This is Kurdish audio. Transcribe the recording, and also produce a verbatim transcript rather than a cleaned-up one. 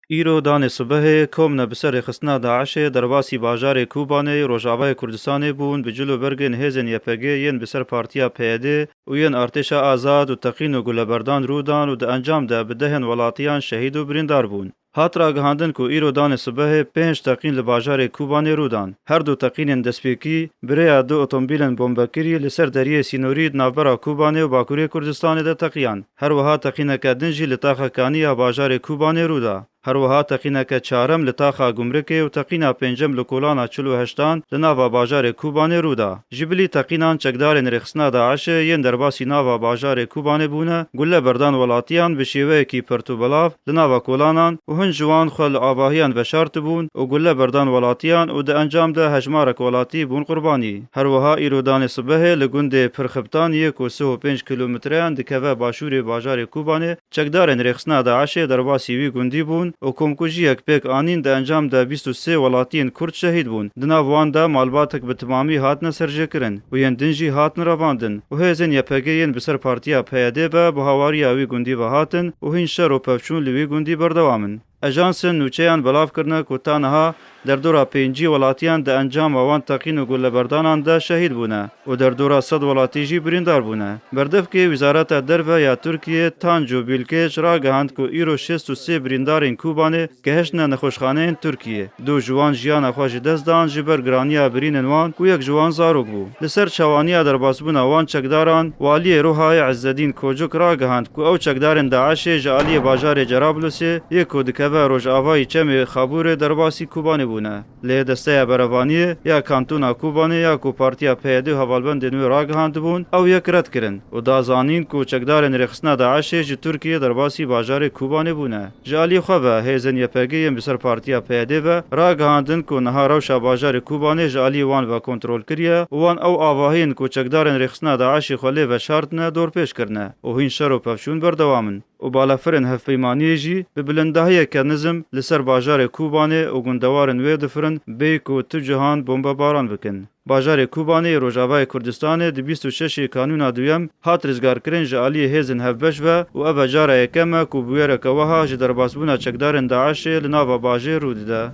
Îro danê sibehê komne bi ser rêxistina DAIŞê derbasî bajarê Kobanê yê Rojavayê Kurdistanê bûn, bi cil û bergên hêzên Y P G yên bi ser partiya P Y D û yên Artêşa Azad û teqîn û guleberdan rû dan û di encam de bi dehên welatiyan şehîd û birîndar bûn. Hat ragihandin ku îro danê sibehê pênc teqîn li bajarê Kobanê rû dan. Her du teqînên destpêkî bi rêya du otomobîlên bombekirî li ser deriyê sînorî di navbera Kobanê û Bakurê Kurdistanê de teqiyan. Her wiha teqîneke din jî li taxa Kanî ya bajarê Kobanê rû da. Her wiha teqîneke çarem li taxa Gumrikê û teqîna pêncem li kolana çil û heştan li nava bajarê Kobanê rû da. Ji bilî teqînan çekdarên rêxistina DAIŞê yên derbasî nava bajarê Kobanê bûne, gulle berdan welatiyan bi şêweyekî pirt û belav li nava kolanan û hin ji wan xwe li avahiyan veşartibûn û gulle berdan welatiyan û di encam de hejmarek welatî bûn qurbanî. Her wiha îro danê sibehê li gundê Pirxiptan yê ku sih û pênc kîlometreyan dikeve başûrê bajarê Kobanê, çekdarên rêxistina DAIŞê derbasî wî gundî bûn û komkujiyek pêk anîn, di encam de bîst û sê welatiyên Kurd şehîd bûn. Di nav wan de malbatek bi timamî hatine serjêkirin û yên din jî hatin revandin û hêzên Y P G yên bi ser partiya P Y D ve bi hawariya wî gundî ve hatin û hîn şer û pevçûn li wî gundî berdewam in. Ajansên nûçeyan belav kirine ku ta niha derdora pêncî welatiyan di encama wan teqîn û gulleberdanan de şehîd bûne û derdora sed welatî jî birîndar bûne. Berdevkê Wizareta Derve ya Tirkiyê Tanju Bilkec ragihand ku îro şêst û sê birîndarên Kobanê gehiştine nexweşxaneyên Tirkiyê. Du ji wan jiyana xwe ji dest dan ji ber giraniya birînên wan ku yek ji wan zarok bû. Li ser çawaniya derbasbûna wan çekdaran, waliyê Rihayê Ezzedîn Kocuk ragihand ku ew çekdarên DAIŞê ji aliyê bajarê Cerablusê yê ku dikeve rojavayî çemê Xabûrê derbasî Kobanê bûne. Lê Desteya Berevaniyê ya Kantona Kobanê ya ku partiya P Y D û hevalbendên wê ragihandibûn, ew yek red kirin û da zanîn ku çekdarên rêxistina DAIŞê ji Tirkiyê derbasî bajarê Kobanê bûne. Ji alî xwe ve hêzên Y P G yên bi ser partiya P Y D ve ragihandin ku niha rewşa bajarê Kobanê ji alî wan ve kontrol kiriye û wan ew avahiyên ku çekdarên rêxistina DAIŞê xwe lê veşartine dorpêç kirine û hîn şer û pevçûn berdewam in. Û balafirên hevpeymaniyê jî bi bilindahiyeke nizm li ser bajarê Kobanê û gundewarên wê difirin, bêyî ku tu cihan bombebaran bikin. Bajarê Kobanê yê Rojavayê Kurdistanê di bîst û şeşê Kanûna duyem hat rizgarkirin ji aliyê hêzên hevbeş ve û ev e cara yekem e ku bûyereke wiha ji derbasbûna çekdarên DAIŞê li nava bajêr rû dide.